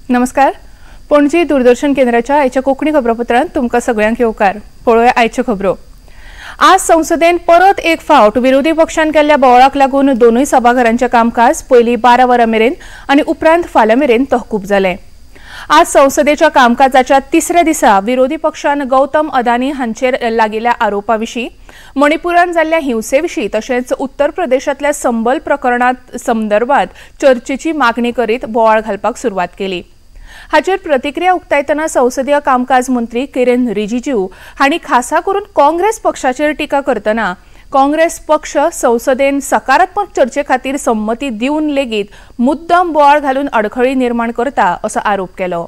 नमस्कार, पणजी दूरदर्शन केंद्राच्या आयच्या कोंकणी खबरापत्रांत तुमकां सगळ्यांक येवकार. पळोवया आयच्यो खबरो. आज संसदेन परत एक फावट विरोधी पक्षान केल्ल्या बोवाळाक लागून दोनूय सभाघरांचें कामकाज पयलीं 12 वरां मेरेन आनी उपरांत फाल्यां मेरेन तहकूब जालें. आज संसदेच्या कामकाजाच्या तिसऱ्या दिसा विरोधी पक्षान गौतम अदानी हांचेर लागिल्ल्या आरोपा विशीं, मणिपुरान जाल्ल्या हिंसे विशीं तशेंच उत्तर प्रदेशांतल्या संबल प्रकरणात संदर्भात चर्चेची मागणी करीत बोवाळ घालपाक सुरवात केली. हाचेर प्रतिक्रिया उक्तायतना संसदीय कामकाज मंत्री किरेन रिजिजू हांणी खासा करून काँग्रेस पक्षाचेर टिका करतना काँग्रेस पक्ष संसदेन सकारात्मक चर्चे खातीर संमती दिवन लेगीत मुद्दम बोवाळ घालून अडखळी निर्माण करता असो आरोप केलो.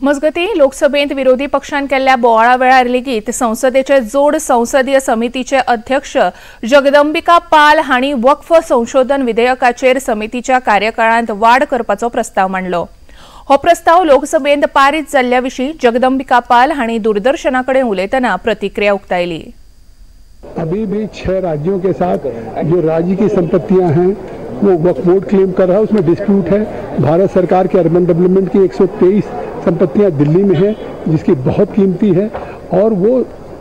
मजगती लोकसभेत विरोधी पक्षान केल्ल्या बोवाळा वेळार लेगीत संसदेचे जोड संसदीय समितीचे अध्यक्ष जगदंबिका पाल हांणी वक्फ संशोधन विधेयकाचेर समितीच्या कार्यकाळांत वाड करपाचो प्रस्ताव मांडलो. हो प्रस्ताव लोकसभेंत पारीत जाल्ल्या विशीं जगदंबिका पाल हांणी दूरदर्शना कडेन उलयतना प्रतिक्रिया उक्तायली. अभी भी 6 राज्यों के साथ जो राज्य की संपत्तियां हैं वो वक्फ बोर्ड क्लेम कर रहा है, उसमें डिस्प्यूट है. भारत सरकार के अर्बन डेवलपमेंट की 123 संपत्तियां दिल्ली में हैं जिसकी बहुत कीमती है और वो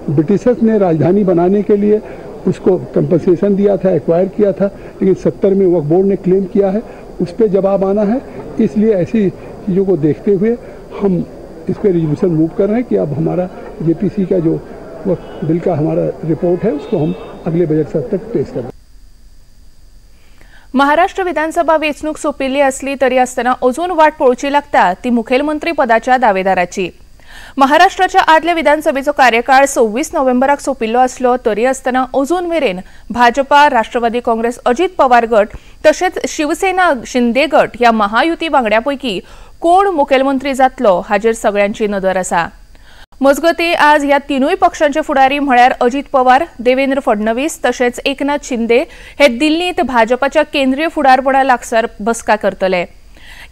ब्रिटिशर्स ने राजधानी बनाने के लिए उसको कंपनसेशन दिया था, एक्वायर किया था, लेकिन 70 में वक्फ बोर्ड ने क्लेम किया है, उस पर जवाब आना है. इसलिए ऐसी चीज़ों को देखते हुए हम इस पर रेजोल्यूशन मूव कर रहे हैं कि अब हमारा जेपीसी का जो वक्फ बिल का हमारा रिपोर्ट है उसको हम अगले बजट सत्र तक पेश करें. महाराष्ट्र विधानसभा वेंचणूक सोंपिल्ली आसली तरी आसतना अजून वाट पळोवची लागता ती मुखेलमंत्री पदाच्या दावेदाराची. महाराष्ट्राच्या आदल्या विधानसभेचो कार्यकाळ 26 नोव्हेंबराक सोंपिल्लो आसलो तरी आसतना अजून मेरेन भाजपा, राष्ट्रवादी काँग्रेस अजित पवार गट तशेंच शिवसेना शिंदे गट ह्या महायुती वांगड्या पैकी कोण मुखेलमंत्री जातलो हाचेर सगळ्यांची नदर आसा. मजगती आज ह्या तिनूय पक्षांचे फुडारी म्हळ्यार अजित पवार, देवेंद्र फडणवीस तशेंच एकनाथ शिंदे हे दिल्लींत भाजपाच्या केंद्रीय फुडारपणा लागसार बसका करतले.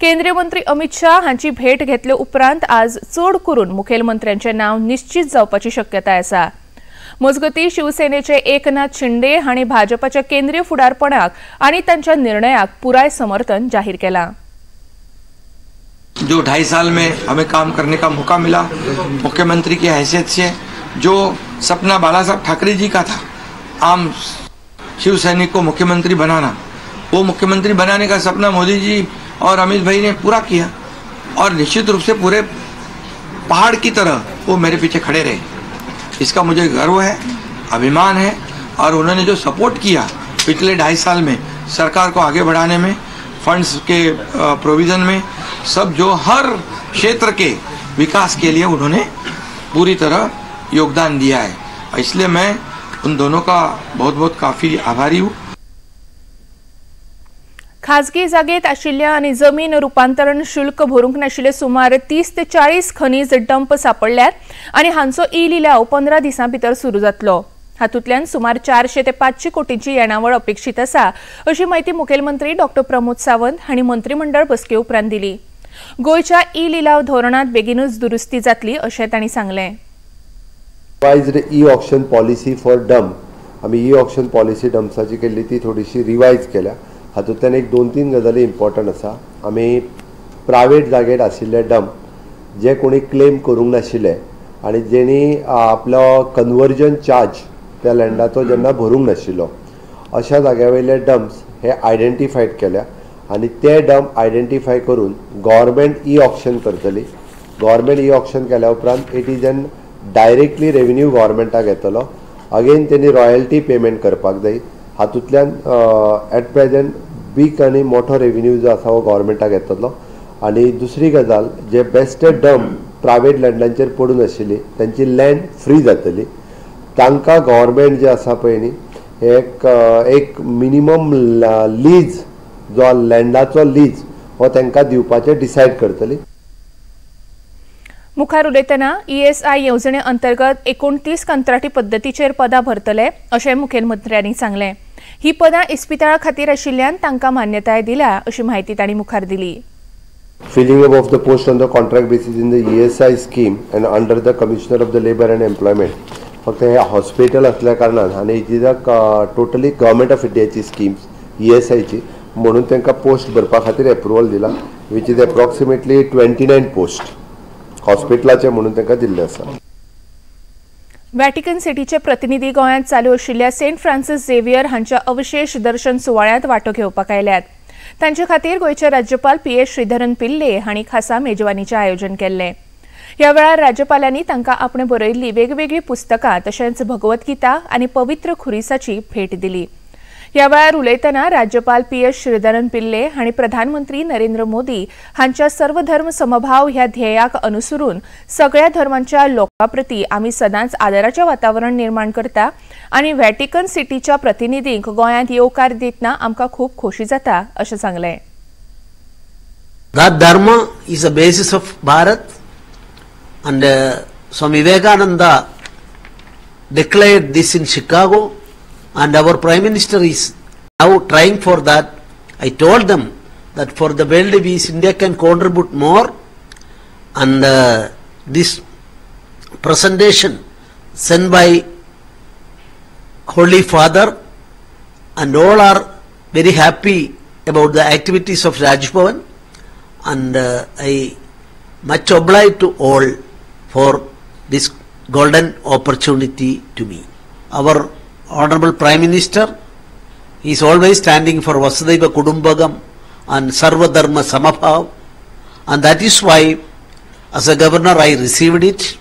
केंद्रीय मंत्री अमित शाह हांची भेट घेतले उपरांत आज चड करून मुखेलमंत्र्यांचें नांव निश्चित जावपाची शक्यताय आसा. मजगती शिवसेनेचे एकनाथ शिंदे हांणी भाजपाच्या केंद्रीय फुडारपणाक आनी तांच्या निर्णयाक पुराय समर्थन जाहीर केलां. जो 2.5 साल में हमें काम करने का मौका मिला मुख्यमंत्री की हैसियत से, जो सपना बाला साहब ठाकरे जी का था आम शिव सैनिक को मुख्यमंत्री बनाना, वो मुख्यमंत्री बनाने का सपना मोदी जी और अमित भाई ने पूरा किया और निश्चित रूप से पूरे पहाड़ की तरह वो मेरे पीछे खड़े रहे. इसका मुझे गर्व है, अभिमान है और उन्होंने जो सपोर्ट किया पिछले 2.5 साल में सरकार को आगे बढ़ाने में, फंड्स के प्रोविज़न में, सब जो हर क्षेत्र के विकास के लिए उन्होंने पूरी तरह योगदान दिया है. इसलिए मैं उन दोनों का बहुत बहुत काफ़ी आभारी हूँ. खाजगी जागेत आशिल्ल्या आनी जमीन रुपांतरण शुल्क भरूंक नाशिल्ले सुमार 30 ते 40 खनीज डंप सापडल्यात आनी हांचो ई लिलाव 15 दिसां भितर सुरू जातलो. हातूंतल्यान सुमार 400 ते 500 कोटींची येणावळ अपेक्षीत आसा अशी माहिती मुखेलमंत्री डॉ प्रमोद सावंत हांणी मंत्रिमंडळ बसके उपरांत दिली. गोंयच्या ई लिलाव धोरणांत बेगीनूच दुरुस्ती जातली अशें तांणी सांगलें. Revised e auction policy for dump, आमी ई ऑक्शन पॉलिसी डम्प्साची केल्ली ती थोडीशी रिवायज केल्या. हातूंतल्यान एक 2-3 गजाली इम्पॉर्टंट आसा. आमी प्रायवेट जागेर आशिल्ले डंप जे कोणी क्लेम करूंक नाशिल्ले आनी जेणी आपलो कन्वर्जन चार्ज त्या लँडाचो जेन्ना भरूंक नाशिल्लो अशा जाग्या वयले डम्प्स हे आयडेंटिफायड केल्या आनी ते डंप आयडेंटिफाय करून गव्हर्मेंट ई ऑक्शन करतली. गव्हर्मेंट ई ऑक्शन केल्या उपरांत it is an directly revenue गव्हर्मेंटाक येतलो. अगेन तेणी रॉयल्टी पेमेंट करपाक जाय. हातूंतल्यान एट प्रेजेंट बीग आनी मोठो रेव्हेन्यू जो आसा हो गव्हर्मेंटाक येतलो. आनी दुसरी गजाल, जे बेस्टेड डंप प्रायवेट लँडांचेर पडून आशिल्ली तांची लँड फ्री जातली. तांकां गव्हर्मेंट जे आसा पळय न्ही एक एक मिनिमम लीज जो लँडाचो लीज हो तांकां दिवपाचें डिसायड करतली. मुखार उलयतना ईएसआय येवजणे अंतर्गत 29 कंत्राटी पद्दतीचेर पदां भरतले अशें मुखेलमंत्र्यांनी सांगलें. ही पदां इस्पितळा खातीर आशिल्ल्यान तांकां मान्यताय दिल्या अशी म्हायती तांणी मुखार दिली. Filling up of the post on the contract basis in the ESI scheme and under the Commissioner of the Labor and Employment. फक्त हे हॉस्पिटल असल्या कारणान आनी it is a totally government of इंडियाची स्किम्स ईएसआयची म्हणून तांकां पोस्ट भरपा खातीर एप्रुवल दिला, which is approximately 29 post हॉस्पिटलाचे म्हणून तांकां दिल्ले आसा. व्हॅटिकन सिटीचे प्रतिनिधी गोंयांत चालू आशिल्ल्या सेंट फ्रान्सिस झेवियर हांच्या अवशेष दर्शन सुवाळ्यांत वांटो घेवपाक आयल्यात. तांचे खातीर गोंयचे राज्यपाल पी.एस. श्रीधरन पिल्ले हांणी खासा मेजवानीचें आयोजन केल्लें. ह्या वेळार राज्यपालांनी तांकां आपणें बरयल्लीं वेगवेगळीं पुस्तकां तशेंच भगवद्गीता आनी पवित्र खुरिसाची भेट दिली. ह्या वेळार उलयतना राज्यपाल पी.एस. श्रीधरन पिल्ले हांणी प्रधानमंत्री नरेंद्र मोदी हांच्या सर्वधर्म समभाव ह्या ध्येयाक अनुसरून सगळ्या धर्मांच्या लोकां प्रती आमी सदांच आदराचें वातावरण निर्माण करता आनी व्हॅटिकन सिटीच्या प्रतिनिधींक गोंयांत येवकार दितना आमकां खूब खोशी जाता अशें सांगलें. That dharma is the basis of Bharat and Swami Vivekananda declared this in Chicago and our Prime Minister is now trying for that. I told them that for the world peace India can contribute more, and this presentation sent by Holy Father and all are very happy about the activities of Raj Bhavan, and I much obliged to all for this golden opportunity to me. Our Honorable Prime Minister is always standing for Vasudhaiva Kudumbakam and Sarva Dharma Samabhav, and that is why as a governor I received it.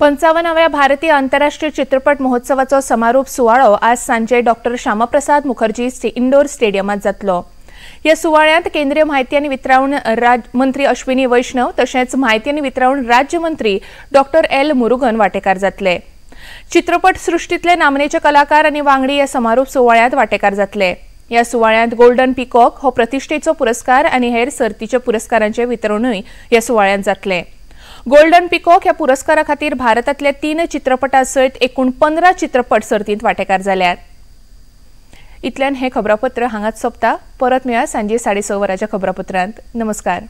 55व्या भारतीय आंतरराष्ट्रीय चित्रपट महोत्सवाचो समारोप सुवाळो आज सांजे doctor Shyama Prasad Mukherjee indoor स्टेडियमात जातलो. ह्या सुवाळ्यांत केंद्रीय म्हायती आनी वितरावण मंत्री अश्विनी वैष्णव तशेंच म्हायती आनी वितरावण राज्यमंत्री डॉक्टर एल मुरुगन वांटेकार जातले. चित्रपट सृष्टीतले नामनेचे कलाकार आनी वांगडी ह्या समारोप सुवाळ्यांत वांटेकार जातले. ह्या सुवाळ्यांत गोल्डन पिकॉक हो प्रतिष्ठेचो पुरस्कार आनी हेर सर्तीच्या पुरस्कारांचे वितरणूय ह्या सुवाळ्यांत जातले. गोल्डन पिकॉक ह्या पुरस्कारा खातीर भारतांतल्या 3 चित्रपटां सयत एकूण 15 चित्रपट सर्तींत वांटेकार जाल्यात. इतल्यान हें खबरापत्र हांगाच सोंपता. परत मेळया सांजे 6:30 वरांच्या खबरापत्रांत. नमस्कार.